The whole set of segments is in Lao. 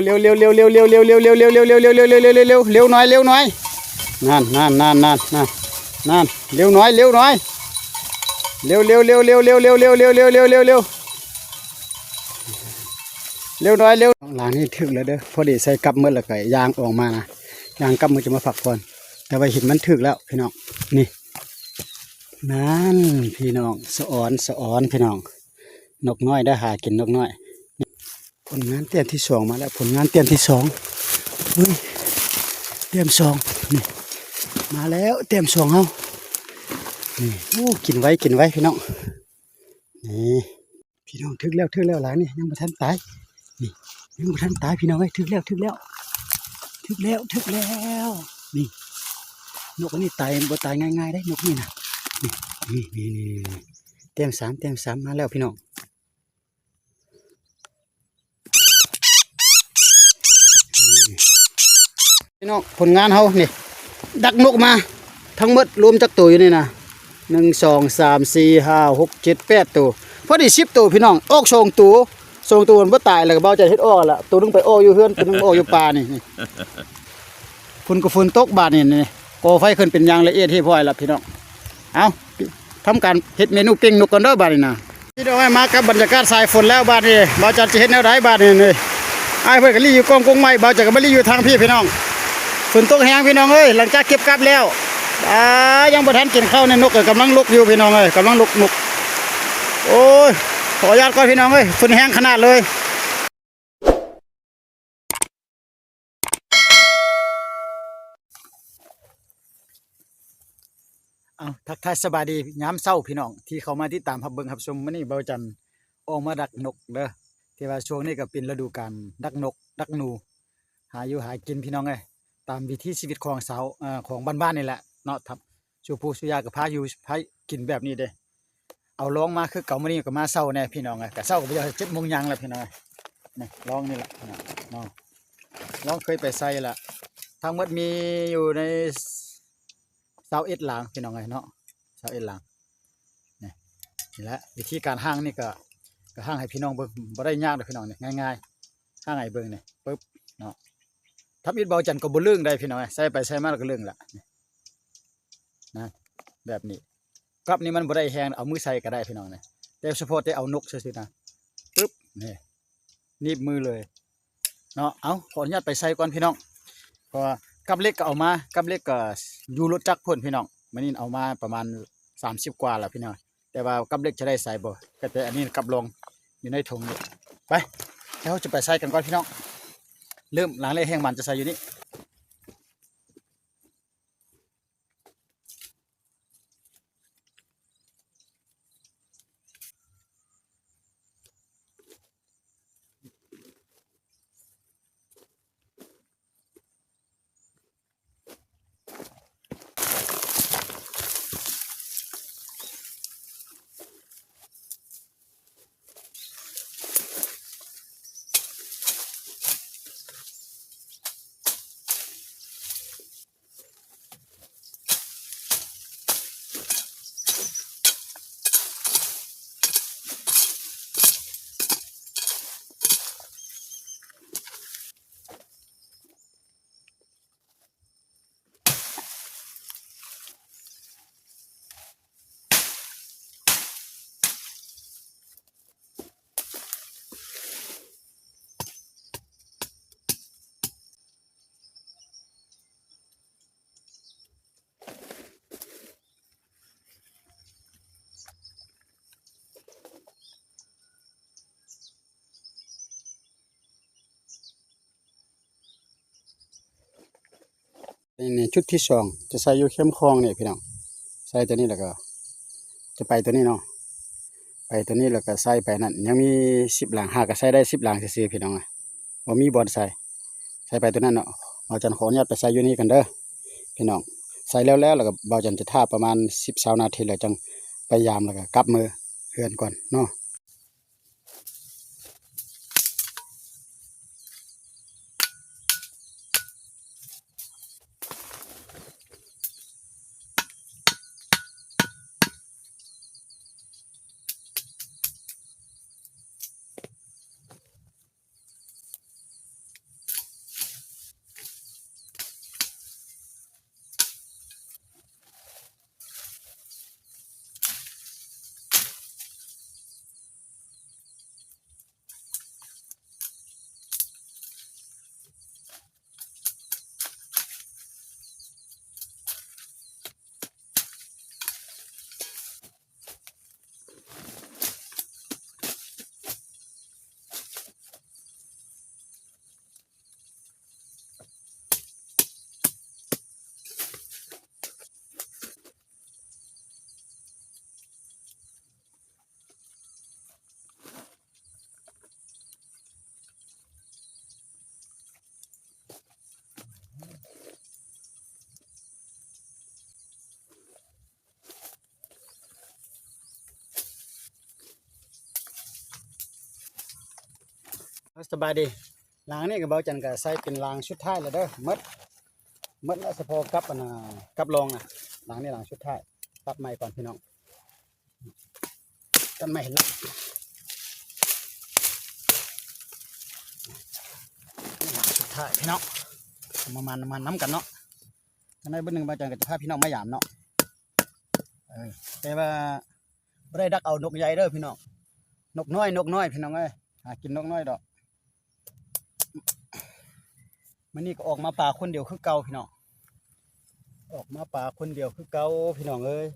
ເລັວໆໆໆໆໆໆໆ ເລັວໜ້ອຍ ເລັວໜ້ອຍ ນັ້ນໆໆໆ ນັ້ນ ເລັວໜ້ອຍ ເລັວໜ້ອຍ ເລັວໆໆໆໆ ເລັວ ເລັວໜ້ອຍ ເລັວ ຫຼັງນີ້ຖືກແລ້ວເດີ ພໍດີໃສ່ກັບໝົດແລ້ວກໍຍ່າງອອກມານະ ຍ່າງກັບໝົດຈະມາພັກຜ່ອນ ແຕ່ວ່າເຫັນມັນຖືກແລ້ວພີ່ນ້ອງ ນີ້ ນັ້ນພີ່ນ້ອງ ສະອອນ ສະອອນພີ່ນ້ອງ ນົກນ້ອຍເດີ ຫາກິນນົກນ້ອຍ. ຜົນງານແຕ້ມທີສອງມາແລ້ວ ຜົນງານແຕ້ມທີສອງ ເຮີ້ຍ ແຕ້ມສອງ ນີ້ ມາແລ້ວແຕ້ມສອງເຮົາ ນີ້ ໂອ້ ກິນໄວ ກິນໄວພີ່ນ້ອງ ນີ້ ພີ່ນ້ອງ ຖືກແລ້ວ ຖືກແລ້ວ ຫຼາຍນີ້ ຍັງບໍ່ທັນຕາຍ ນີ້ ຍັງບໍ່ທັນຕາຍພີ່ນ້ອງເອີຍ ຖືກແລ້ວ ຖືກແລ້ວ ຖືກແລ້ວ ຖືກແລ້ວ ນີ້ ນົກອັນນີ້ຕາຍ ບໍ່ຕາຍງ່າຍໆເດ້ ນົກນີ້ນະ ນີ້ ນີ້ ນີ້ ແຕ້ມສາມ ແຕ້ມສາມ ມາແລ້ວພີ່ນ້ອງ. ພີ່ນ້ອງ ຜົນງານເຮົານີ້ ດັກນົກມາທັງໝົດລວມຈັກໂຕຢູ່ນີ້ນະ ໜຶ່ງ ສອງ ສາມ ສີ່ ຫ້າ ຫົກ ເຈັດ ແປດໂຕ ພໍດີສິບໂຕພີ່ນ້ອງ ອອກສອງໂຕ ສອງໂຕມັນບໍ່ຕາຍ ແລ້ວກໍເບົາໃຈເຮັດອອກແລ້ວ ໂຕໜຶ່ງໄປອອກຢູ່ເຮືອນ ໂຕໜຶ່ງໄປອອກຢູ່ປ່ານີ້ ນີ້ ຝົນກໍຝົນຕົກບາດນີ້ ນີ້ ກໍ່ໄຟຂຶ້ນເປັນຢ່າງລະອຽດຮຽບຮ້ອຍແລ້ວພີ່ນ້ອງ ເອົ້າ ທຳການເຮັດເມນູປີ້ງນົກກ່ອນເດີບາດນີ້ນະ ພີ່ນ້ອງເອີຍ ມາກັບບັນຍາກາດສາຍຝົນແລ້ວບາດນີ້ ບ່າວຈັນຊິເຮັດແນວໃດບາດນີ້ ນີ້ ອ້າຍເພິ່ນກໍລີ້ຢູ່ກ້ອງກົກໄມ້ ບ່າວຈັນກໍມາລີ້ຢູ່ທາງພີ້ພີ່ນ້ອງ ຝົນຕົກແຮງພີ່ນ້ອງເອີຍ ຫຼັງຈາກເກັບກັບແລ້ວ ອາ ຍັງບໍ່ທັນກິນເຂົ້ານີ້ ນົກກໍກຳລັງລົກຢູ່ພີ່ນ້ອງເອີຍ ກຳລັງລົກນົກ ໂອ້ຍ ຂໍອະນຸຍາດກ່ອນພີ່ນ້ອງເອີຍ ຝົນແຮງຂະໜາດເລີຍ. ເອົາ ທັກທາຍສະບາຍດີຍາມເຊົ້າພີ່ນ້ອງ ທີ່ເຂົ້າມາຕິດຕາມຮັບເບິ່ງຮັບຊົມ ມື້ນີ້ເບົາຈັນອອກມາດັກນົກເດີ ທີ່ວ່າຊ່ວງນີ້ກໍເປັນລະດູການດັກນົກດັກໜູ ຫາຢູ່ຫາກິນພີ່ນ້ອງເອີຍ ຕາມວິຖີຊີວິດຂອງຊາວ ເອີ ຂອງບ້ານໆນີ້ແຫຼະເນາະ ສູ່ປູ່ສູ່ຍ່າກໍພາຢູ່ພາກິນແບບນີ້ເດ້. ເອົາລອງມາຄືເກົ່າ ມື້ນີ້ກໍມາເຊົ້າແດ່ພີ່ນ້ອງເອີຍ ກະເຊົ້າກໍບໍ່ຢາກ ເຈັດໂມງຍັງແລ້ວພີ່ນ້ອງເອີຍ ນີ້ລອງນີ້ລະເນາະ ລອງເຄີຍໄປໃສ່ລະ ທັງໝົດມີຢູ່ໃນຊາວເອັດຫຼັງພີ່ນ້ອງເອີຍເນາະ ຊາວເອັດຫຼັງ ນີ້ ນີ້ແຫຼະ ວິທີການຫ້າງນີ້ກໍ ກໍຫ້າງໃຫ້ພີ່ນ້ອງເບິ່ງ ບໍ່ໄດ້ຍາກດອກພີ່ນ້ອງ ນີ້ງ່າຍໆ ຫ້າງໃຫ້ເບິ່ງນີ້ ປຶບເນາະ ທຳອິດເບົາຈັນກໍບໍ່ເລີງໄດ໋ພີ່ນ້ອງເອີຍ ໃສ່ໄປໃສ່ມາແລ້ວກໍເລີງລະ ນີ້ ນະ ແບບນີ້ ກັບນີ້ມັນບໍ່ໄດ້ແຮງ ເອົາມືໃສ່ກໍໄດ້ພີ່ນ້ອງນະ ແຕ່ສະເພາະແຕ່ເອົານົກຊື່ໆນະ ປຶບ ນີ້ ໜີບມືເລີຍເນາະ ເອົາ ຂໍອະນຸຍາດໄປໃສ່ກ່ອນພີ່ນ້ອງ ເພາະວ່າກັບເຫຼັກກໍເອົາມາ ກັບເຫຼັກກໍຢູ່ລົດຈັກພຸ້ນພີ່ນ້ອງ ມື້ນີ້ເອົາມາປະມານສາມສິບກວ່າແລ້ວພີ່ນ້ອງ ແຕ່ວ່າກັບເຫຼັກຈະໄດ້ໃສ່ບໍ່ ກໍແຕ່ອັນນີ້ກັບລອງຢູ່ໃນຖົງນີ້ ໄປ ດຽວເຮົາຈະໄປໃສ່ກັນກ່ອນພີ່ນ້ອງ ເລີ່ມຫຼັງແລກແຮງມັນຈະໃສ່ຢູ່ນີ້. ນີ້ ນີ້ ຈຸດທີສອງ ຈະໃສ່ຢູ່ເຂັມຂອງນີ້ພີ່ນ້ອງ ໃສ່ຕົວນີ້ແລ້ວກໍຈະໄປຕົວນີ້ເນາະ ໄປຕົວນີ້ແລ້ວກໍໃສ່ໄປນັ້ນ ຍັງມີສິບຫຼັງ ຫາກໍໃສ່ໄດ້ສິບຫຼັງຊື່ໆ ພີ່ນ້ອງ ບໍ່ມີບ່ອນໃສ່ ໃສ່ໄປຕົວນັ້ນເນາະ ບ່າວຈັນຂໍອະນຸຍາດໄປໃສ່ຢູ່ນີ້ກ່ອນເດີພີ່ນ້ອງ ໃສ່ແລ້ວໆ ແລ້ວກໍບ່າວຈັນຈະຖ້າປະມານສິບ ຊາວນາທີ ແລ້ວຈັ່ງໄປຢາມ ແລ້ວກໍກັບເມືອເຮືອນກ່ອນເນາະ. ເ ສະບາຍດີ. ຫຼັງນີ້ກໍເບົາຈັນກໍໃສ່ເປັນຫຼັງສຸດທ້າຍແລ້ວເດີ. ໝົດ ໝົດແລ້ວ ສະເພາະກັບອັນນ່າ ກັບລອງນະ. ຫຼັງນີ້ຫຼັງສຸດທ້າຍ ຕັດໄມ້ກ່ອນພີ່ນ້ອງ. ກັນໄມ້ເຫັນລະ ສຸດທ້າຍພີ່ນ້ອງ. ເອົາມາມັນ ມານຳກັນເນາະ. ຈັກໜ້ອຍມື້ໜຶ່ງ ບ່າວຈັນກໍຈະພາພີ່ນ້ອງມາຢາມເນາະ. ເອີ ແຕ່ວ່າບໍ່ໄດ້ດັກເອົານົກໃຫຍ່ເດີພີ່ນ້ອງ, ນົກນ້ອຍ ນົກນ້ອຍພີ່ນ້ອງເອີຍ. ຫາກິນນົກນ້ອຍດອກ. ມື້ນີ້ກໍອອກມາປ່າຄົນດຽວຄືເກົ່າພີ່ນ້ອງ, ອອກມາປ່າຄົນດຽວຄືເກົ່າພີ່ນ້ອງເອີຍ.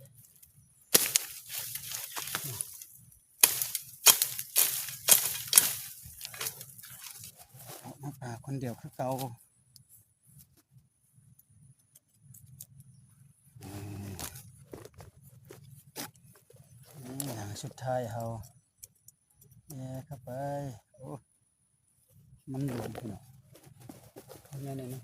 ອອກມາປ່າຄົນດຽວຄືເກົ່າ. ອືມ ນີ້ຫຼັງສຸດທ້າຍເຮົາ ແຍ່ເຂົ້າໄປ. ໂອ້ ມັນຫຼວມພີ່ນ້ອງ. ເອົາແນ່ໆ ນີ້ ນີ້.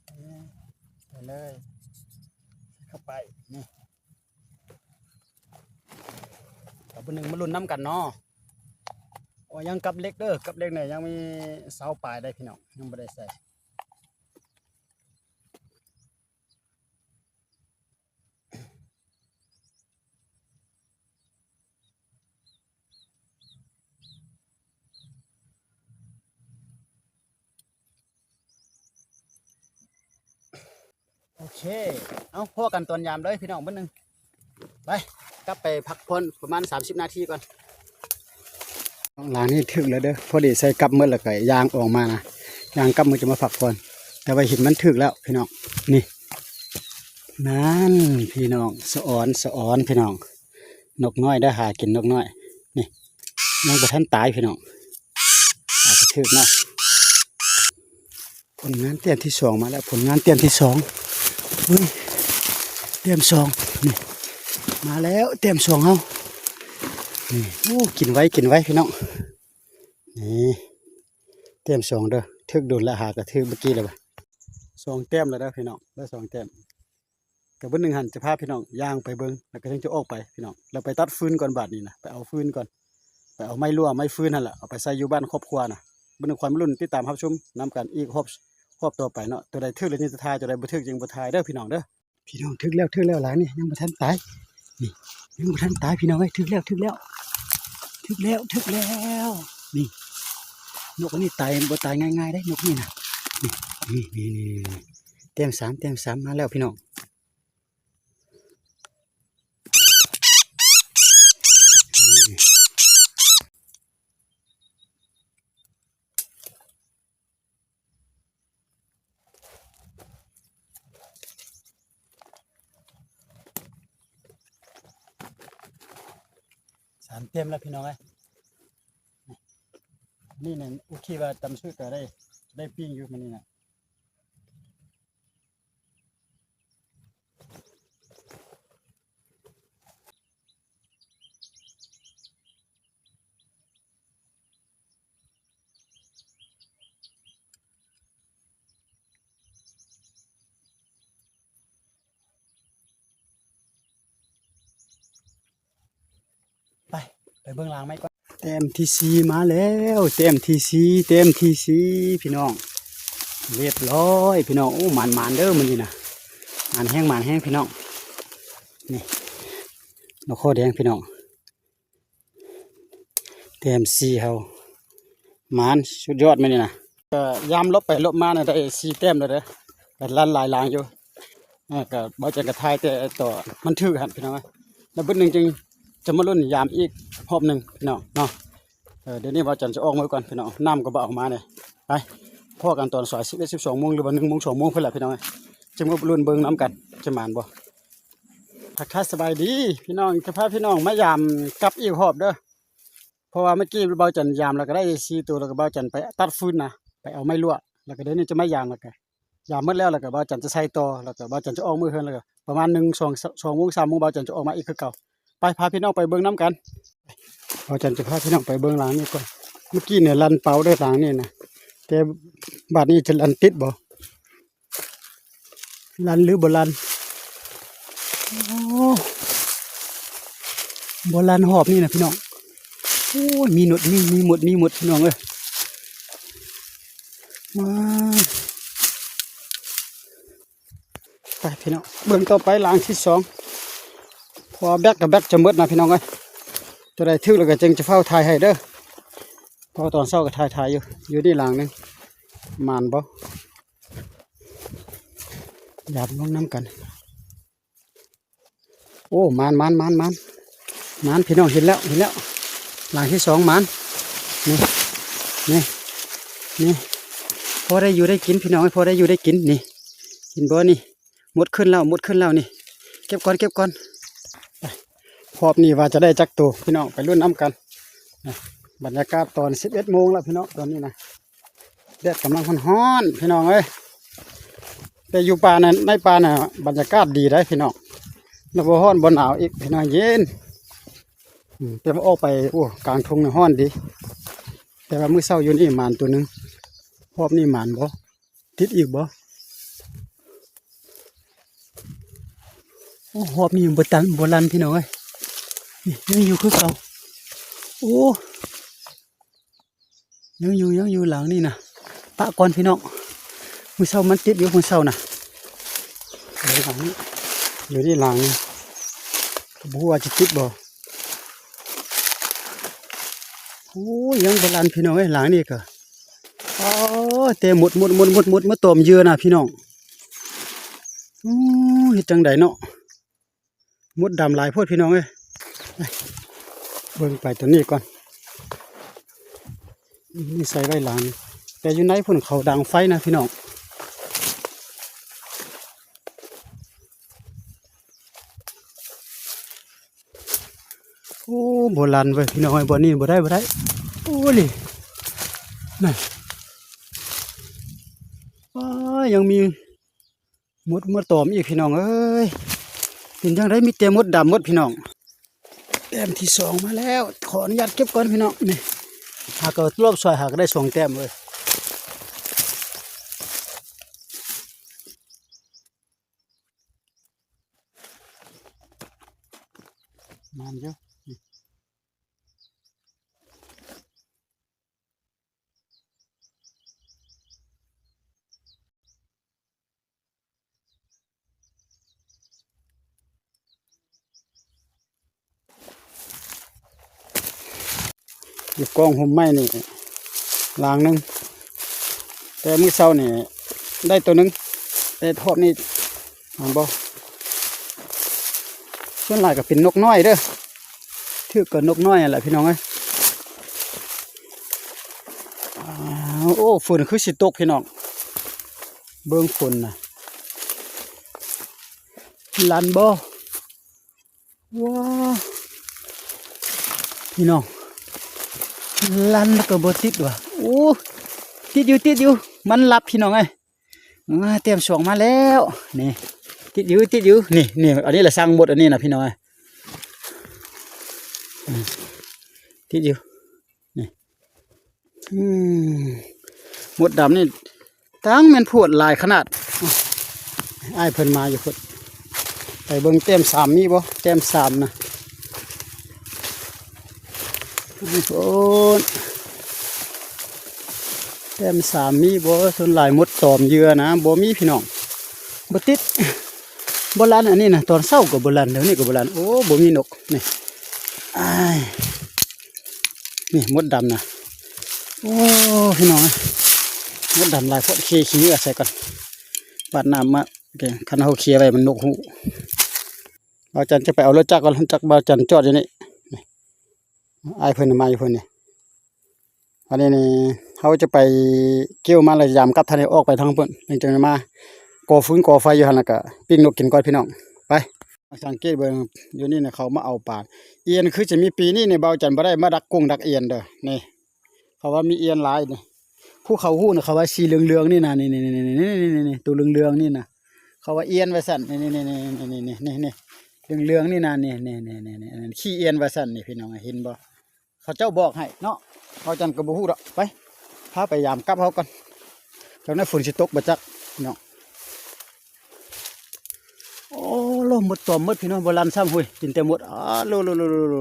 ເອີ ໄປເລີຍ ໃສ່ເຂົ້າໄປ ນີ້. ເອົາເບີໜຶ່ງມາລຸ້ນນຳກັນເນາະ. ໂອ້ ຍັງກັບເຫຼັກເດີ, ກັບເຫຼັກນີ້ຍັງມີຊາວປາຍໄດ້ພີ່ນ້ອງ, ຍັງບໍ່ໄດ້ໃສ່. ໂອເຄ ເອົາ ພໍ້ກັນຕອນຢາມເດີພີ່ນ້ອງ. ເບິ່ງໜຶ່ງ ໄປ ກັບໄປພັກຜ່ອນປະມານສາມສິບນາທີກ່ອນ. ຫຼັງນີ້ຖືກແລ້ວເດີ, ພໍດີໃສ່ກັບໝົດແລ້ວກໍຍ່າງອອກມານະ, ຍ່າງກັບມື້ຈະມາພັກຜ່ອນ. ແຕ່ວ່າເຫັນມັນຖືກແລ້ວພີ່ນ້ອງ. ນີ້ ນັ້ນພີ່ນ້ອງ, ສະອອນ ສະອອນພີ່ນ້ອງ. ນົກນ້ອຍເດີ, ຫາກິນນົກນ້ອຍ. ນີ້ ຍັງບໍ່ທັນຕາຍພີ່ນ້ອງ, ອາດຈະຖືກເນາະ. ຜົນງານແຕ້ມທີສອງມາແລ້ວ, ຜົນງານແຕ້ມທີສອງ. ເຮີ້ຍ ແຕ້ມສອງ ນີ້ ມາແລ້ວ ແຕ້ມສອງເຮົາ. ນີ້ ໂອ້ ກິນໄວ ກິນໄວພີ່ນ້ອງ. ນີ້ ແຕ້ມສອງເດີ, ຖືກດົນລະ, ຫາກະຖືກເມື່ອກີ້ລະ. ສອງແຕ້ມແລ້ວເດີພີ່ນ້ອງ, ໄດ້ສອງແຕ້ມ. ກະເບິ່ງໜຶ່ງຫັ້ນ ຈະພາພີ່ນ້ອງຍ່າງໄປເບິ່ງ ແລ້ວກະຈັ່ງຈະອອກໄປພີ່ນ້ອງ. ແລ້ວໄປຕັດຟືນກ່ອນບາດນີ້ນະ, ໄປເອົາຟືນກ່ອນ, ໄປເອົາໄມ້ລົວໄມ້ຟືນຫັ້ນລະ ເອົາໄປໃສ່ຢູ່ບ້ານຄອບຄົວນະ. ເບິ່ງໜຶ່ງ ຄອຍມາລຸ້ນຕິດຕາມຮັບຊົມນຳກັນອີກຮອບ ຮອບຕໍ່ໄປເນາະ. ໂຕໃດຖືກແລ້ວຈຶ່ງຈະຖ່າຍ, ໂຕໃດບໍ່ຖືກຈຶ່ງບໍ່ຖ່າຍເດີພີ່ນ້ອງເດີ. ພີ່ນ້ອງ ຖືກແລ້ວ ຖືກແລ້ວ ຫຼາຍນີ້ ຍັງບໍ່ທັນຕາຍ. ນີ້ ຍັງບໍ່ທັນຕາຍພີ່ນ້ອງເອີຍ. ຖືກແລ້ວ ຖືກແລ້ວ ຖືກແລ້ວ ຖືກແລ້ວ. ນີ້ ນົກອັນນີ້ຕາຍ ບໍ່ຕາຍງ່າຍໆເດ້ ນົກນີ້ນະ. ນີ້ ນີ້ ນີ້ ນີ້ ແຕ້ມສາມ ແຕ້ມສາມມາແລ້ວພີ່ນ້ອງ. ສາມແຕ້ມແລ້ວພີ່ນ້ອງເອີຍ. ນີ້ ນີ້ໂອເຄວ່າ ຕຳສຸດກໍໄດ້ ໄດ້ປີ້ງຢູ່ມື້ນີ້ນະ. ໄປ ໄປເບິ່ງລາງໄມ້ກ່ອນ. ແຕ້ມທີສີ່ມາແລ້ວ, ແຕ້ມທີສີ່ ແຕ້ມທີສີ່ພີ່ນ້ອງ. ລຽບຮ້ອຍພີ່ນ້ອງ. ໂອ້ ໝານໆເດີມື້ນີ້ນະ, ໝານແຮງ ໝານແຮງພີ່ນ້ອງ. ນີ້ ນົກຄໍແດງພີ່ນ້ອງ. ແຕ້ມສີ່ເຮົາ ໝານສຸດຍອດມື້ນີ້ນະ. ກໍຢາມຫຼົບໄປຫຼົບມານະ ໄດ້ສີ່ແຕ້ມແລ້ວເດີ, ກໍລັນຫຼາຍລາງຢູ່. ເອີ ກໍເບົາຈັນກໍຖ່າຍແຕ່ຕອນມັນຖືກຫັ້ນພີ່ນ້ອງເອີຍ. ແລ້ວບຶດໜຶ່ງຈຶ່ງຈະມາລຸ້ນຢາມອີກຮອບໜຶ່ງພີ່ນ້ອງເນາະ. ເອີ ດຽວນີ້ເບົາຈັນຈະອອກມືກ່ອນພີ່ນ້ອງ, ນ້ຳກໍບໍ່ເອົາມາເດ້. ໄປ ພໍ້ກັນຕອນສາຍສິບເອັດ ສິບສອງໂມງ ຫຼືວ່າໜຶ່ງໂມງ ສອງໂມງພຸ້ນແຫຼະພີ່ນ້ອງເອີຍ, ຈຶ່ງມາລຸ້ນເບິ່ງນຳກັນ ຈະໝານບໍ່. ທັກທາຍສະບາຍດີພີ່ນ້ອງ, ຈະພາພີ່ນ້ອງມາຢາມກັບອີກຮອບເດີ. ເພາະວ່າເມື່ອກີ້ເບົາຈັນຢາມແລ້ວກໍໄດ້ສີ່ໂຕ, ແລ້ວກໍເບົາຈັນໄປຕັດຟືນນະ, ໄປເອົາໄມ້ລົວກ, ແລ້ວກໍດຽວນີ້ຈະມາຢາມ, ແລ້ວກໍ ຢາມໝົດແລ້ວ ແລ້ວກໍບ່າວຈັນຈະໃສ່ຕໍ່ ແລ້ວກໍບ່າວຈັນຈະອອກມື້ເຮືອນ ແລ້ວກໍປະມານໜຶ່ງ ສອງ ສອງໂມງ ສາມໂມງ ບ່າວຈັນຈະອອກມາອີກຄືເກົ່າ. ໄປ ພາພີ່ນ້ອງໄປເບິ່ງນຳກັນ. ບ່າວຈັນຈະພາພີ່ນ້ອງໄປເບິ່ງຫຼັງນີ້ກ່ອນ. ເມື່ອກີ້ນີ້ລັນເປົາເດີ້ ຫຼັງນີ້ນະ ແຕ່ບາດນີ້ຈະລັນຕິດບໍ່? ລັນຫຼືບໍ່ລັນ? ໂອ້ ບໍ່ລັນຮອບນີ້ນະພີ່ນ້ອງ. ໂອ້ຍ ມີໝົດ ມີ ມີໝົດ ມີໝົດ ພີ່ນ້ອງເອີຍ. ມາ ໄປພີ່ນ້ອງ ເບິ່ງຕໍ່ໄປຫຼັງທີສອງ. ເພາະວ່າແບັກກໍແບັກຈະໝົດນະພີ່ນ້ອງເອີຍ. ຕົວໃດຖືກແລ້ວກໍຈຶ່ງຈະຟ້າວຖ່າຍໃຫ້ເດີ້ ເພາະວ່າຕອນເຊົ້າກໍຖ່າຍໆຢູ່. ຢູ່ນີ້ຫຼັງໜຶ່ງ ໝານບໍ່? ຢາມເບິ່ງນຳກັນ. ໂອ້ ໝານ ໝານ ໝານ ໝານ ໝານ ພີ່ນ້ອງ ເຫັນແລ້ວ ເຫັນແລ້ວ ຫຼັງທີສອງ ໝານ. ນີ້ ນີ້ ນີ້ ພໍໄດ້ຢູ່ໄດ້ກິນ ພີ່ນ້ອງເອີຍ ພໍໄດ້ຢູ່ໄດ້ກິນ. ນີ້ ເຫັນບໍ່? ນີ້ ມົດຂຶ້ນແລ້ວ ມົດຂຶ້ນແລ້ວ. ນີ້ ເກັບກ່ອນ ເກັບກ່ອນ. ໄປ ຮອບນີ້ວ່າຈະໄດ້ຈັກໂຕ ພີ່ນ້ອງ ໄປລຸ້ນນຳກັນ. ບັນຍາກາດຕອນສິບເອັດໂມງແລ້ວ ພີ່ນ້ອງ ຕອນນີ້ນະ. ແດດກຳລັງຮ້ອນໆ ພີ່ນ້ອງເອີຍ. ແຕ່ຢູ່ປ່ານັ້ນ ໃນປ່ານະ ບັນຍາກາດດີໄດ໋ພີ່ນ້ອງ ແລ້ວບໍ່ຮ້ອນບໍ່ໜາວອີກ ພີ່ນ້ອງ ເຢັນ. ອືມ ແຕ່ວ່າອອກໄປ ໂອ້ ກາງທົ່ງນີ້ຮ້ອນດີ. ແຕ່ວ່າມື້ເຊົ້າຢູ່ນີ້ໝານໂຕໜຶ່ງ. ຮອບນີ້ໝານບໍ່? ຕິດອີກບໍ່? ໂອ້ ຮອບນີ້ບໍ່ຕັນ ບໍ່ລັນ ພີ່ນ້ອງເອີຍ. ນີ້ ຍັງຢູ່ຄືເກົ່າ. ໂອ້ ຍັງຢູ່ ຍັງຢູ່ຫຼັງນີ້ນະ. ປະກ່ອນພີ່ນ້ອງ ມື້ເຊົ້າມັນຕິດຢູ່ ມື້ເຊົ້ານະ. ຫຼັງນີ້ ຢູ່ນີ້ຫຼັງ ກໍບໍ່ຮູ້ວ່າຈະຕິດບໍ່. ໂອ້ຍ ຍັງບໍ່ລັນພີ່ນ້ອງເອີຍ ຫຼັງນີ້ກໍ. ໂອ້ຍ ແຕ່ມົດ ມົດ ມົດ ມົດ ມົດ ມົດຕອມເຍື່ອນະພີ່ນ້ອງ. ໂອ້ຍ ເຮັດຈັ່ງໃດເນາະ. ມົດດຳຫຼາຍໂພດພີ່ນ້ອງເອີຍ. ເບິ່ງໄປຕົວນີ້ກ່ອນ. ນີ້ໃສ່ໄວ້ຫຼັງ ແຕ່ຢູ່ໃນພຸ້ນເຂົາດັງໄຟນະພີ່ນ້ອງ. ໂອ້ ບໍ່ລັນເວີຍພີ່ນ້ອງເອີຍ ບ່ອນນີ້ບໍ່ໄດ້ ບໍ່ໄດ້. ໂອ້ ນີ້ ນັ້ນ ວ້າ ຍັງມີ ມົດມາຕອມອີກພີ່ນ້ອງເອີຍ. ເປັນຈັ່ງໃດ ມີແຕ່ມົດດຳໝົດພີ່ນ້ອງ. ແຕ້ມທີສອງມາແລ້ວ ຂໍອະນຸຍາດເກັບກ່ອນພີ່ນ້ອງ. ນີ້ ຫາກໍລອບຊ່ອຍ ຫາກໍໄດ້ສອງແຕ້ມເວີຍ. ໝານຢູ່. ຢູ່ກ້ອງຮົ່ມໄມ້ນີ້ ລາງໜຶ່ງ ແຕ່ມື້ເຊົ້ານີ້ໄດ້ໂຕໜຶ່ງ ແຕ່ຮອບນີ້ ເຫັນບໍ່? ສ່ວນຫຼາຍກໍເປັນນົກນ້ອຍເດີ້ ຖືກກັບນົກນ້ອຍຫັ້ນແຫຼະພີ່ນ້ອງເອີຍ. ອ້າວ ໂອ້ ຝົນຄືຊິຕົກພີ່ນ້ອງ ເບິ່ງຝົນນະ ລັນບໍ່? ວ້າ ພີ່ນ້ອງ ລັນແລ້ວກໍບໍ່ຕິດວ່າ. ໂອ້ ຕິດຢູ່ ຕິດຢູ່ ມັນລັບພີ່ນ້ອງເອີຍ. ອ່າ ແຕ້ມສອງມາແລ້ວ ນີ້ ຕິດຢູ່ ຕິດຢູ່ ນີ້ ນີ້ ອັນນີ້ລະສັ່ງໝົດ ອັນນີ້ນະພີ່ນ້ອງເອີຍ. ອືມ ຕິດຢູ່ ນີ້ ອືມ ມົດດຳນີ້ ຕັ້ງແມ່ນໂພດ ຫຼາຍຂະໜາດ. ອ້າຍເພິ່ນມາຢູ່ພຸ້ນ ໄປເບິ່ງແຕ້ມສາມມີບໍ່? ແຕ້ມສາມນະ ໂອ້ ແຕ້ມສາມມີບໍ່? ສ່ວນຫຼາຍມົດຕອມເຫຍື່ອນະ ບໍ່ມີພີ່ນ້ອງ ບໍ່ຕິດ ບໍ່ລັນ. ອັນນີ້ນະ ຕອນເຊົ້າກໍບໍ່ລັນ ດຽວນີ້ກໍບໍ່ລັນ. ໂອ້ ບໍ່ມີນົກ ນີ້ ອ້າຍ ນີ້ມົດດຳນະ. ໂອ້ ພີ່ນ້ອງເອີຍ ມົດດຳຫຼາຍໂພດ ເຄຂີ້ເຫຍື້ອໃສ່ກ່ອນ ບາດນ້ຳມາ ໂອເຄ ຄັນເຮົາເຄໄວ້ມັນນົກຮູ້. ບ່າວຈັນຈະໄປເອົາລົດຈັກກ່ອນ ລົດຈັກບ່າວຈັນຈອດຢູ່ນີ້ ອ້າຍເພິ່ນມາຢູ່ພຸ້ນນີ້. ອັນນີ້ນີ້ ເຮົາຈະໄປກ່ຽວມາແລ້ວ ຍາມກັບ ທັນໄດ້ອອກໄປທາງພຸ້ນ ຈັ່ງຈັ່ງມາກໍ່ຟືນກໍ່ໄຟຢູ່ຫັ້ນ ແລ້ວກະປີ້ງນົກກິນກ່ອນພີ່ນ້ອງ. ໄປ ສັງເກດເບິ່ງຢູ່ນີ້ນະ ເຂົາມາເອົາປາ ອຽນ ຄືຈະມີ ປີນີ້ນີ້ ບ່າວຈັນບໍ່ໄດ້ມາດັກກຸ້ງດັກອຽນເດີ້ ນີ້ ເພາະວ່າມີອຽນຫຼາຍນີ້. ຜູ້ເຂົາຮູ້ນະ ເຂົາວ່າສີເຫຼືອງໆນີ້ນະ ນີ້ໆ ໂຕເຫຼືອງໆນີ້ນະ ເຂົາວ່າອຽນວ່າຊັ້ນ ນີ້ໆ ເຫຼືອງໆນີ້ນະ ນີ້ໆ ອັນນັ້ນຂີ້ອຽນວ່າຊັ້ນ ນີ້ພີ່ນ້ອງເຫັນບໍ່? ເຂົາເຈົ້າບອກໃຫ້ເນາະ ເຮົາຈັ່ງກໍບໍ່ຮູ້ດອກ. ໄປ ພາໄປຢາມກັບເຮົາກ່ອນ ຈັກໜ້ອຍຝົນຊິຕົກບໍ່ຈັກເນາະ. ໂອ້ ລົມໝົດ ຕອມໝົດ ພີ່ນ້ອງ ບໍ່ລັ່ນຊ້ຳ. ໂອ້ຍ ກິນແຕ່ໝົດ ອາ ໂລ ໂລ ໂລ ໂລ ໂລ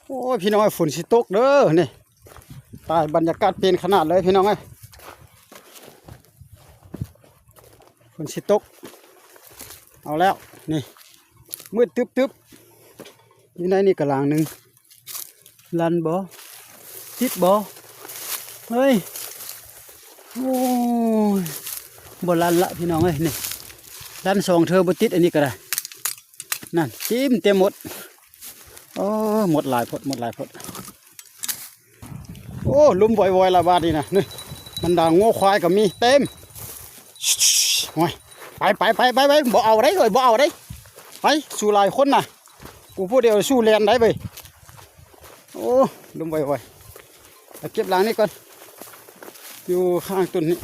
ໂອ້ຍ ພີ່ນ້ອງເອີຍ ຝົນຊິຕົກເດີນີ້. ຕາຍ ບັນຍາກາດປ່ຽນຂະໜາດເລີຍ ພີ່ນ້ອງເອີຍ ຝົນຊິຕົກ. ເອົາແລ້ວ ນີ້ ມືດຕຶບໆ ຢູ່ໃນນີ້ກະລາງໜຶ່ງ. ລັ່ນບໍ່? ຕິດບໍ່? ເຮີ້ຍ ໂອ້ຍ ບໍ່ລັ່ນລະ ພີ່ນ້ອງເອີຍ ນີ້ ລັ່ນສອງເທື່ອບໍ່ຕິດ ອັນນີ້ກໍໄດ້. ນັ້ນ ເຕັມແຕ່ໝົດ. ໂອ້ ໝົດຫຼາຍໂພດ ໝົດຫຼາຍໂພດ. ໂອ້ ລົມວອຍໆລະບາດນີ້ນະ ນີ້ ບັນດາງົວຄວາຍກໍມີເຕັມ. ໂອ້ຍ ໄປໆໆໆ ບໍ່ເອົາໄດ໋ເອີຍ ບໍ່ເອົາໄດ໋. ໄປ ສູ້ຫຼາຍຄົນນະ ກູຜູ້ດຽວສູ້ແລ່ນໄດ້ເວີຍ. ໂອ້ ລົມໄວໆ ເອົາເກັບຫຼັງນີ້ກ່ອນ ຢູ່ຂ້າງຕົ້ນນີ້.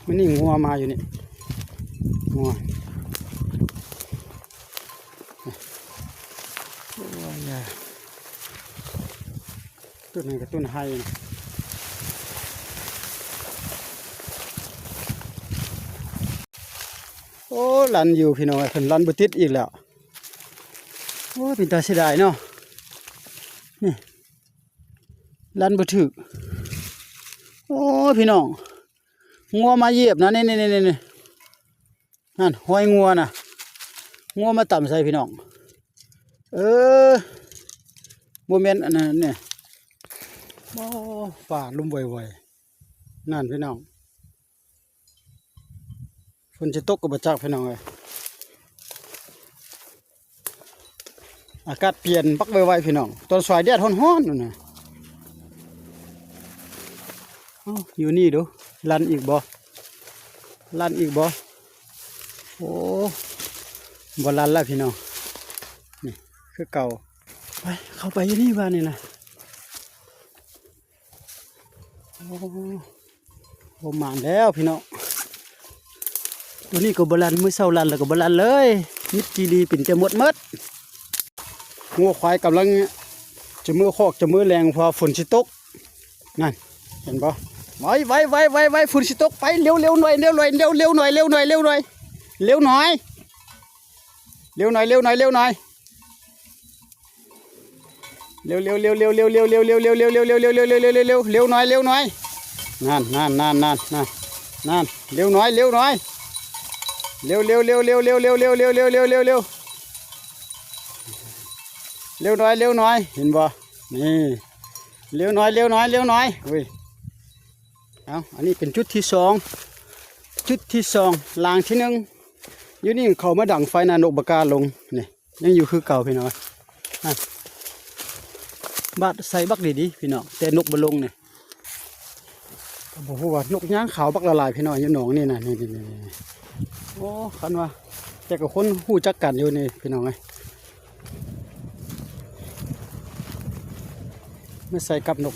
ມື້ນີ້ງົວມາຢູ່ນີ້ ງົວ ໂອ້ຍ ຕົ້ນນັ້ນກໍຕົ້ນໄຮນະ. ໂອ້ ລັ່ນຢູ່ພີ່ນ້ອງເອີຍ ເພິ່ນລັ່ນບໍ່ຕິດອີກແລ້ວ. ໂອ້ ເປັນຕາເສຍດາຍເນາະ ນີ້ ລັ່ນບໍ່ຖືກ. ໂອ້ ພີ່ນ້ອງ ງົວມາຢຽບນະ ນີ້ໆໆໆ ນັ້ນຮອຍງົວນະ ງົວມາຕຳໃສ່ພີ່ນ້ອງ. ເອີ ບໍ່ແມ່ນອັນນັ້ນນີ້. ໂອ້ ຟ້າລົມໄວໆ ນັ້ນພີ່ນ້ອງ ຝົນຊິຕົກກໍບໍ່ຈັກພີ່ນ້ອງເອີຍ. ອາກາດປ່ຽນບັກໄວໆ ພີ່ນ້ອງ ຕອນສວາຍແດດຮ້ອນໆ ນັ້ນນະ. ເອົ້າ ຢູ່ນີ້ດູ ລັ່ນອີກບໍ່? ລັ່ນອີກບໍ່? ໂອ້ ບໍ່ລັ່ນລະພີ່ນ້ອງ ນີ້ຄືເກົ່າ. ໄປ ເຂົ້າໄປຢູ່ນີ້ບາດນີ້ນະ. ໂອ້ ບໍ່ໝານແລ້ວພີ່ນ້ອງ ໂຕນີ້ກໍບໍ່ລັ່ນ ມື້ເຊົ້າລັ່ນແລ້ວກໍບໍ່ລັ່ນເລີຍ ມິດຈີລີເປັນແຕ່ໝົດໝົດ. ງົວຄວາຍກຳລັງຈະເມືອຄອກຈະເມືອແລງ ເພາະວ່າຝົນຊິຕົກ ນັ້ນ ເຫັນບໍ່? ໄວໆໆໆ ຝົນຊິຕົກ ໄປ ເລັວໆໜ້ອຍ ເລັວໜ້ອຍ ເລັວໜ້ອຍ ເລັວໜ້ອຍ ເລັວໜ້ອຍ ເລັວໜ້ອຍ ເລັວໜ້ອຍ ເລັວໜ້ອຍ ເລັວໜ້ອຍ. ເລັວໆໆໆໆໆໆ ເລັວໜ້ອຍ ເລັວໜ້ອຍ ນັ້ນໆໆໆໆ ນັ້ນ ເລັວໜ້ອຍ ເລັວໜ້ອຍ ເລັວໆໆໆໆ ເລັວໆໆໆໆ ເລັວໜ້ອຍ ເລັວໜ້ອຍ ເຫັນບໍ່? ນີ້ ເລັວໜ້ອຍ ເລັວໜ້ອຍ ເລັວໜ້ອຍ ເວີຍ. ເອົາ ອັນນີ້ເປັນຈຸດທີສອງ ຈຸດທີສອງ ລາງທີໜຶ່ງ ຢູ່ນີ້ເຂົາມາດັງໄຟນະ ນົກບໍ່ກ້າລົງ ນີ້ ຍັງຢູ່ຄືເກົ່າພີ່ນ້ອງ. ນັ້ນ ບາດໃສ່ບັກດີໆ ພີ່ນ້ອງ ແຕ່ນົກບໍ່ລົງນີ້ ກໍບໍ່ຮູ້ວ່ານົກຍາງຂາວບັກຫຼາຍໆ ພີ່ນ້ອງ ຢູ່ໜອງນີ້ນະ ນີ້ໆໆ. ໂອ້ ຄັນວ່າ ແຕ່ກໍຄົນຮູ້ຈັກກັນຢູ່ນີ້ ພີ່ນ້ອງເອີຍ ມາໃສ່ກັບນົກ.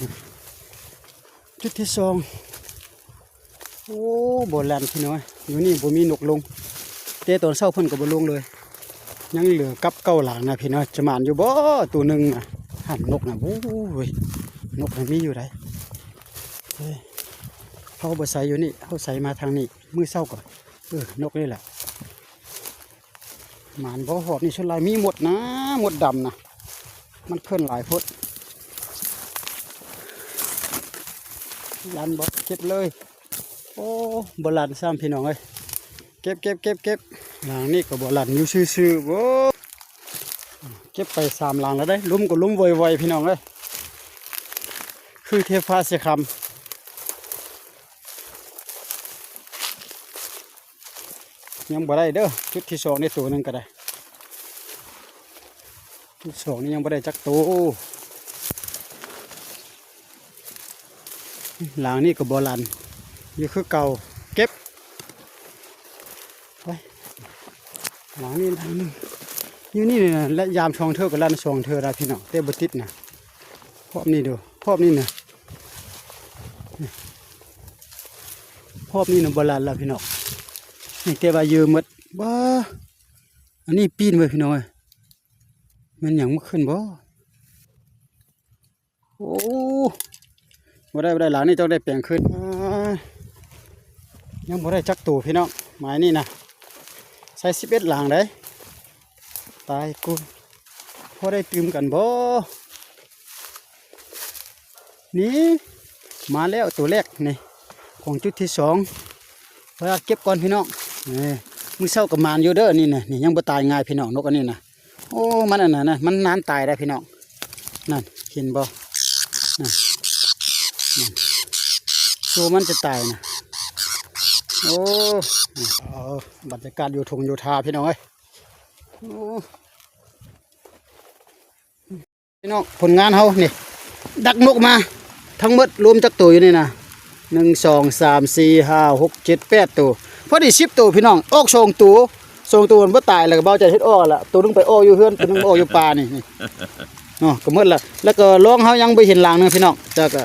ຈຸດທີສອງ ໂອ້ ບໍ່ລັ່ນພີ່ນ້ອງ ຢູ່ນີ້ບໍ່ມີນົກລົງ ແຕ່ຕອນເຊົ້າເພິ່ນກໍບໍ່ລົງເລີຍ. ຍັງເຫຼືອກັບເກົ້າຫຼັງນະພີ່ນ້ອງ ຈະໝານຢູ່ບໍ່? ໂຕໜຶ່ງນະ ຫັ້ນນົກນະ ໂອ້ຍ ນົກນະມີຢູ່ໃດ໋. ເອີ ເຮົາບໍ່ໃສ່ຢູ່ນີ້ ເຮົາໃສ່ມາທາງນີ້ ມື້ເຊົ້າກໍ ເອີ ນົກນີ້ແຫຼະ. ໝານບໍ່ຮອບນີ້ ສ່ວນຫຼາຍມີມົດນະ ມົດດຳນະ ມັນເຄື່ອນຫຼາຍໂພດ. ລັ່ນບໍ່ ເກັບເລີຍ. ໂອ້ ບໍ່ລັ່ນຊ້ຳພີ່ນ້ອງເອີຍ ເກັບໆໆໆ. ຫຼັງນີ້ກໍບໍ່ລັ່ນ ຢູ່ຊື່ໆ ໂອ້ ເກັບໄປສາມຫຼັງແລ້ວເດ້ ລົມກໍລົມໄວໆ ພີ່ນ້ອງເອີຍ ຄືເທພາຊິຄຳ. ຍັງບໍ່ໄດ້ເດີ ຈຸດທີສອງນີ້ໂຕໜຶ່ງກໍໄດ້ ຈຸດສອງນີ້ຍັງບໍ່ໄດ້ຈັກໂຕ. ຫຼັງນີ້ກໍບໍ່ລັ່ນ ຢູ່ຄືເກົ່າ ເກັບໄປ. ຫຼັງນີ້ຫຼັງໜຶ່ງ ຢູ່ນີ້ນະ ແລະ ຢາມສອງເທື່ອກໍລັນສອງເທື່ອລະພີ່ນ້ອງ ແຕ່ບໍ່ຕິດນະ. ຮອບນີ້ດູ ຮອບນີ້ນະ ຮອບນີ້ນະບໍ່ລັນລະພີ່ນ້ອງ. ນີ້ແຕ່ວ່າເຢີໝົດ. ບ້າ ອັນນີ້ປີນເວີຍພີ່ນ້ອງເອີຍ. ແມ່ນຫຍັງມາຂຶ້ນບໍ່? ໂອ້ ບໍ່ໄດ້ ບໍ່ໄດ້ ຫຼັງນີ້ຕ້ອງໄດ້ແປງຄືນ. ອາ ຍັງບໍ່ໄດ້ຈັກໂຕພີ່ນ້ອງ ໝາຍນີ້ນະ ໃສ່ສິບເອັດຫຼັງໃດ໋. ຕາຍກູ ພໍໄດ້ຕື່ມກັນບໍ່? ນີ້ ມາແລ້ວໂຕແລກນີ້ ຂອງຈຸດທີສອງ. ເວລາເກັບກ່ອນພີ່ນ້ອງ. ນີ້ ມື້ເຊົ້າກໍໝານຢູ່ເດີ ນີ້ນະ ນີ້ຍັງບໍ່ຕາຍງ່າຍພີ່ນ້ອງ ນົກອັນນີ້ນະ. ໂອ້ ມັນອັນນັ້ນນະ ມັນນານຕາຍໄດ໋ພີ່ນ້ອງ. ນັ້ນ ເຫັນບໍ່? ນັ້ນ ນັ້ນ ໂຕມັນຈະຕາຍນະ. ໂອ້ ນີ້ ເອົາ ບັນຍາກາດຢູ່ທົ່ງຢູ່ທ່າພີ່ນ້ອງເອີຍ. ໂອ້ ພີ່ນ້ອງ ຜົນງານເຮົານີ້ ດັກນົກມາທັງໝົດ ລວມຈັກໂຕຢູ່ນີ້ນະ ໜຶ່ງ ສອງ ສາມ ສີ່ ຫ້າ ຫົກ ເຈັດ ແປດໂຕ ພໍດີສິບໂຕພີ່ນ້ອງ. ອອກສອງໂຕ ສອງໂຕມັນບໍ່ຕາຍ ແລ້ວກໍບ່າວຈັນເຮັດອອກລະ ໂຕໜຶ່ງໄປອອກຢູ່ເຮືອນ ໂຕໜຶ່ງໄປອອກຢູ່ປ່ານີ້ ນີ້ເນາະ ກໍໝົດລະ. ແລ້ວກໍລອງເຮົາຍັງບໍ່ເຫັນຫຼັງໜຶ່ງພີ່ນ້ອງ. ແລ້ວກໍ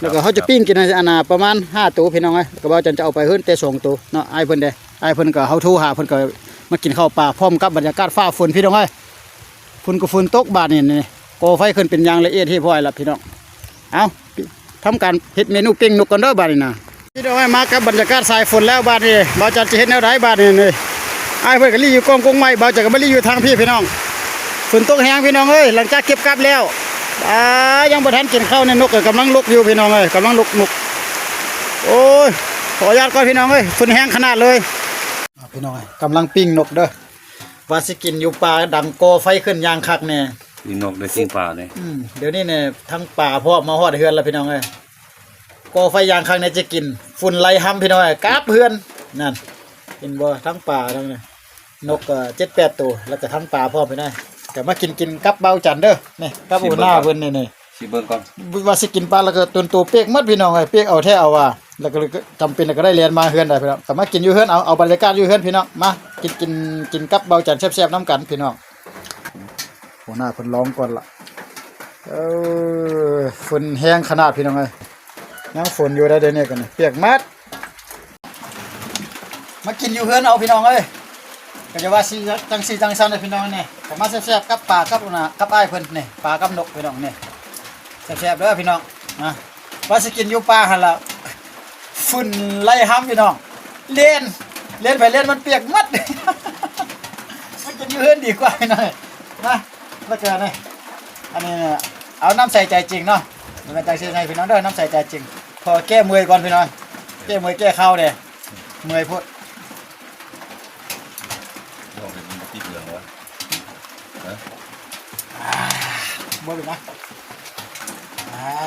ແລ້ວກໍເຮົາຈະປີ້ງກິນອັນນະ ປະມານຫ້າໂຕພີ່ນ້ອງເອີຍ. ແລ້ວກໍບ່າວຈັນຈະເອົາໄປເຮືອນແຕ່ສອງໂຕເນາະ ອ້າຍເພິ່ນເດ້ ອ້າຍເພິ່ນກໍ ເຮົາໂທຫາເພິ່ນກໍມາກິນເຂົ້າປ່າ ພ້ອມກັບບັນຍາກາດຟ້າຝົນພີ່ນ້ອງເອີຍ. ຝົນກໍຝົນຕົກບາດນີ້ ນີ້ ກໍ່ໄຟຂຶ້ນເປັນຢ່າງລະອຽດຮຽບຮ້ອຍລະພີ່ນ້ອງ. ເອົາ ທຳການເຮັດເມນູປີ້ງນົກກ່ອນເດີບາດນີ້ນະ ພີ່ນ້ອງເອີຍ. ມາກັບບັນຍາກາດສາຍຝົນແລ້ວບາດນີ້ ບ່າວຈັນຈະເຮັດແນວໃດບາດນີ້. ນີ້ ອ້າຍເພິ່ນກໍລີ້ຢູ່ກ້ອງກົງໄມ້ ບ່າວຈັນກໍມາລີ້ຢູ່ທາງພີ້ພີ່ນ້ອງ. ຝົນຕົກແຮງພີ່ນ້ອງເອີຍ ຫຼັງຈາກເກັບກັບແລ້ວ. ອາ ຍັງບໍ່ທັນກິນເຂົ້ານີ້ ນົກກໍກຳລັງລົກຢູ່ພີ່ນ້ອງເອີຍ ກຳລັງລົກນົກ. ໂອ້ຍ ຂໍອະນຸຍາດກ່ອນພີ່ນ້ອງເອີຍ ຝົນແຮງຂະໜາດເລີຍ. ພີ່ນ້ອງເອີຍ ກຳລັງປີ້ງນົກເດີ ວ່າຊິກິນຢູ່ປ່າ ດັງກໍ່ໄຟຂຶ້ນຢ່າງຄັກແນ່. ປີ້ງນົກໄດ້ປີ້ງປາເດ້. ອືມ ດຽວນີ້ນີ້ທັງປາພ້ອມມາຮອດເຮືອນແລ້ວພີ່ນ້ອງເອີຍ. ກໍ່ໄຟຢ່າງຄັກແນ່ຈະກິນ ຝຸ່ນໄລ່ຮຳພີ່ນ້ອງເອີຍ ກັບເຮືອນ. ນັ້ນ ເຫັນບໍ່ ທັງປາທັງນີ້ ນົກກໍເຈັດແປດໂຕ ແລ້ວກໍທັງປາພ້ອມພີ່ນ້ອງ. ກໍມາກິນ ກິນກັບບ່າວຈັນເດີ ນີ້ ກັບຫົວໜ້າເພິ່ນນີ້ ນີ້ ຊິເບິ່ງກ່ອນ ວ່າຊິກິນປາ ແລ້ວກໍຕົນໂຕເປກໝົດພີ່ນ້ອງເອີຍ ເປກເອົາແທ້ເອົາວ່າ. ແລ້ວກໍເລີຍຈຳເປັນ ແລ້ວກໍໄດ້ແລ່ນມາເຮືອນໄດ້ພີ່ນ້ອງ. ກໍມາກິນຢູ່ເຮືອນ ເອົາ ເອົາບັນຍາກາດຢູ່ເຮືອນພີ່ນ້ອງ. ມາກິນ ກິນ ກິນກັບບ່າວຈັນແຊບໆນຳກັນພີ່ນ້ອງ. ຫົວໜ້າເພິ່ນລອງກ່ອນລະ. ເອີ ຝົນແຮງຂະໜາດພີ່ນ້ອງເອີຍ ຍັງຝົນຢູ່ໄດ໋ ດຽວນີ້ກໍນີ້ ປຽກໝົດ. ມາກິນຢູ່ເຮືອນເອົາພີ່ນ້ອງເອີຍ ກໍຢ່າວ່າຊິຈັ່ງຊີ້ຈັ່ງຊັ້ນເດີພີ່ນ້ອງ. ນີ້ ກໍມາແຊບໆກັບປາກັບນະ ກັບອ້າຍເພິ່ນນີ້ ປາກັບນົກພີ່ນ້ອງ. ນີ້ ແຊບໆເດີພີ່ນ້ອງນະ. ວ່າຊິກິນຢູ່ປ່າຫັ້ນລະ ຝຸ່ນໄລ່ຮຳພີ່ນ້ອງ ເລນ ເລນໄປເລນມັນປຽກໝົດ. ມາກິນຢູ່ເຮືອນດີກວ່າພີ່ນ້ອງນະ. ແລ້ວກໍນີ້ ອັນນີ້ ເອົານ້ຳໃສໃຈຈິງເນາະ ບໍ່ແມ່ນຈັ່ງຊີ້ໃຫ້ພີ່ນ້ອງເດີ ນ້ຳໃສໃຈຈິງ. ຂໍແກ້ເມື່ອຍກ່ອນພີ່ນ້ອງ ແກ້ເມື່ອຍແກ້ຄາວແດ່ ເມື່ອຍໂພດ. ບໍ່ເປັນຫຍັງ ບໍ່ເປັນຫຍັງ ອ່າ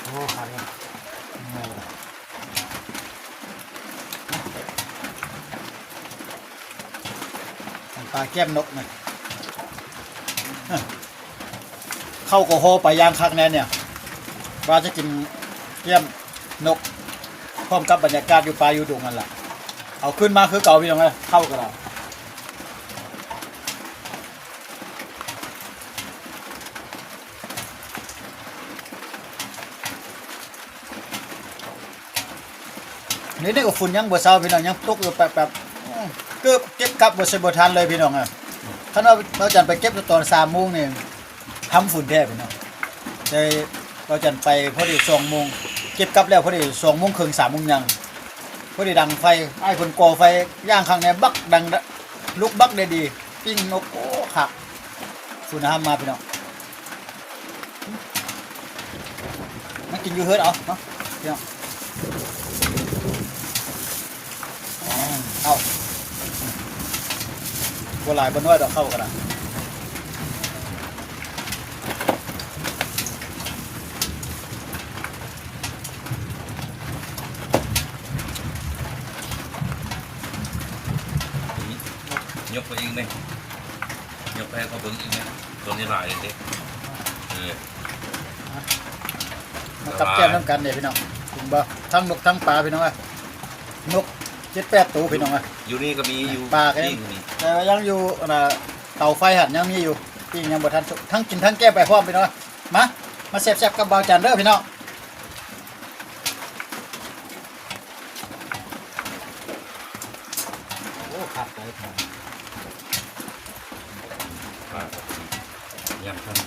ໂອ້ ຂາດເລີຍ ເມື່ອຍ. ນ້ຳປາແກ້ມນົກນະ ເຂົ້າກໍຫໍ່ໄປຢ່າງຄັກແນ່ເນຍ ວ່າຈະກິນແກ້ມນົກ ພ້ອມກັບບັນຍາກາດຢູ່ປ່າຢູ່ດົງຫັ້ນລະ ເອົາຄືນມາຄືເກົ່າພີ່ນ້ອງເອີຍ ເຂົ້າກໍໄດ້. ນີ້ ນີ້ກໍຝຸ່ນຍັງບໍ່ເຊົາພີ່ນ້ອງ ຍັງຕົກຢູ່ແປັບໆ ເກືອບເກັບກັບບໍ່ໃສ່ບໍ່ທັນເລີຍພີ່ນ້ອງເອີຍ. ຄັນວ່າບ່າວຈັນໄປເກັບຕອນສາມໂມງນີ້ ຫຳຝຸ່ນແທ້ພີ່ນ້ອງ ແຕ່ບ່າວຈັນໄປພໍດີສອງໂມງ ເກັບກັບແລ້ວພໍດີສອງໂມງເຄິ່ງ ສາມໂມງຍັງ ພໍດີດັງໄຟ ອ້າຍເພິ່ນກໍ່ໄຟຢ່າງຄັກແນ່ ບັກດັງ ລຸກບັກໄດ້ດີ ປີ້ງນົກ ໂອ້ ຄັກ ຝຸ່ນຫຳມາພີ່ນ້ອງ. ມາກິນຢູ່ເຮືອນເອົາເນາະ ພີ່ນ້ອງ ເອົາ ບໍ່ຫຼາຍບໍ່ນ້ອຍດອກ ເຂົ້າກໍໄດ້ ຍົກໄປອີກແນ່ ຍົກໄປໃຫ້ເຂົາເບິ່ງອີກແນ່ ຕົວນີ້ຫຼາຍເດ້ ເອີ ມາກັບແກ້ມນຳກັນເດ້ພີ່ນ້ອງ ເຫັນບໍ່ ທັງນົກທັງປາພີ່ນ້ອງເອີຍ. ນົກເຈັດແປດໂຕພີ່ນ້ອງເອີຍ. ຢູ່ນີ້ກໍມີຢູ່ ປາກໍຍັງ ປີ້ງກໍມີ ແຕ່ວ່າຍັງຢູ່ອັນນ່າເຕົາໄຟຫັ້ນຍັງມີຢູ່ ປີ້ງຍັງບໍ່ທັນສຸກ ທັງກິນທັງແກ້ມໄປພ້ອມພີ່ນ້ອງ. ມາ ມາແຊບໆກັບບ່າວຈັນເດີພີ່ນ້ອງ. ໂອ້ ຄັກຫຼາຍ ປາກໍດີ ຍຳທັງ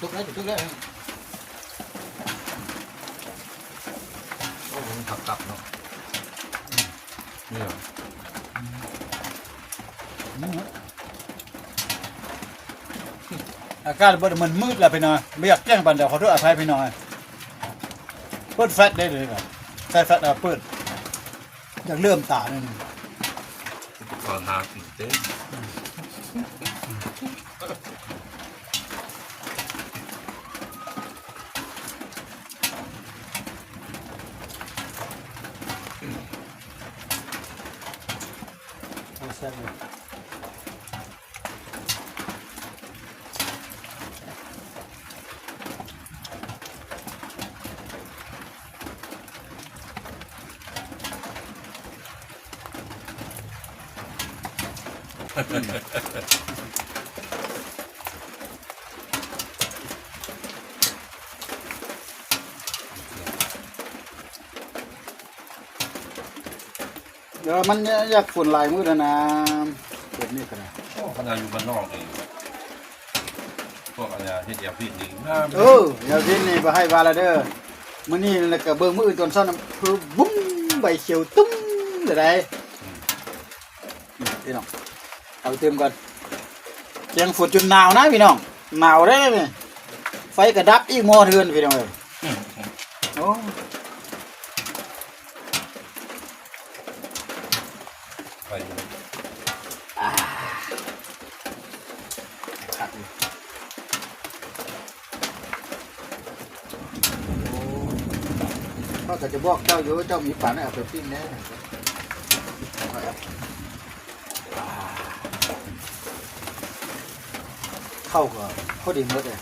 ທຸກແລ້ວ ທຸກແລ້ວ. ໂອ້ ມັນຄັກໆເນາະ ນີ້ຫວາ ອາກາດບໍ່ໄດ້ມືດໆແລ້ວພີ່ນ້ອງ ບໍ່ຢາກແຈ້ງປານໃດ ຂໍໂທດອະໄພພີ່ນ້ອງ. ເປີດແຟດໄດ້ເລີຍ ໃສ່ແຟດແລ້ວເປີດ ຢາກເຫຼື້ອມຕາໜ້ອຍໜຶ່ງ ຂໍຫາກິນເຕັ້. ເອົາແຊບຢູ່. ແຕ່ວ່າມັນຢາກຝົນຫຼາຍມື້ແລ້ວນະ ແບບນີ້ກໍໄດ້. ໂອ້ ຂະໜາດຢູ່ບ້ານນອກນີ້ ພວກອັນເຮັດຢາພິດນີ້ນະ ເອີ ຢາພິດນີ້ບໍ່ໃຫ້ວ່າລະເດີ. ມື້ນີ້ແລ້ວກໍເບິ່ງມື້ອື່ນຕອນເຊົ້ານະ ຄືບຸ້ມ ໃບຂຽວຕຸ້ມເລີຍໄດ໋. ອືມ ນີ້ພີ່ນ້ອງ ເອົາຕື່ມກ່ອນ ແກງຝົນຈົນໜາວນະພີ່ນ້ອງ ໜາວເດ້ນີ້ ໄຟກໍດັບອີກໝໍ້ເຮືອນພີ່ນ້ອງເອີຍ. ອືມ ໂອ້ ໄປຢູ່ ອ່າ ຄັກຢູ່. ໂອ້ ຂ້ອຍກໍຈະບອກເຈົ້າຢູ່ ເຈົ້າມີປານໃຫ້ເອົາໄປປີ້ງແດ່. ເຂົ້າກໍພໍດີໝົດເດ້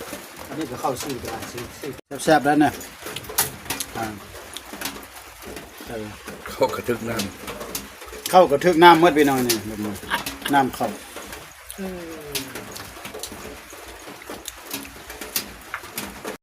ອັນນີ້ກໍເຂົ້າສີ່ ສີ່ ແຊບໆ ແລ້ວນະ. ອ່າ ເຂົ້າກໍຖືກນ້ຳ ເຂົ້າກໍຖືກນ້ຳໝົດພີ່ນ້ອງນີ້ ແບບນີ້ ນ້ຳເຂົ້າ. ອືມ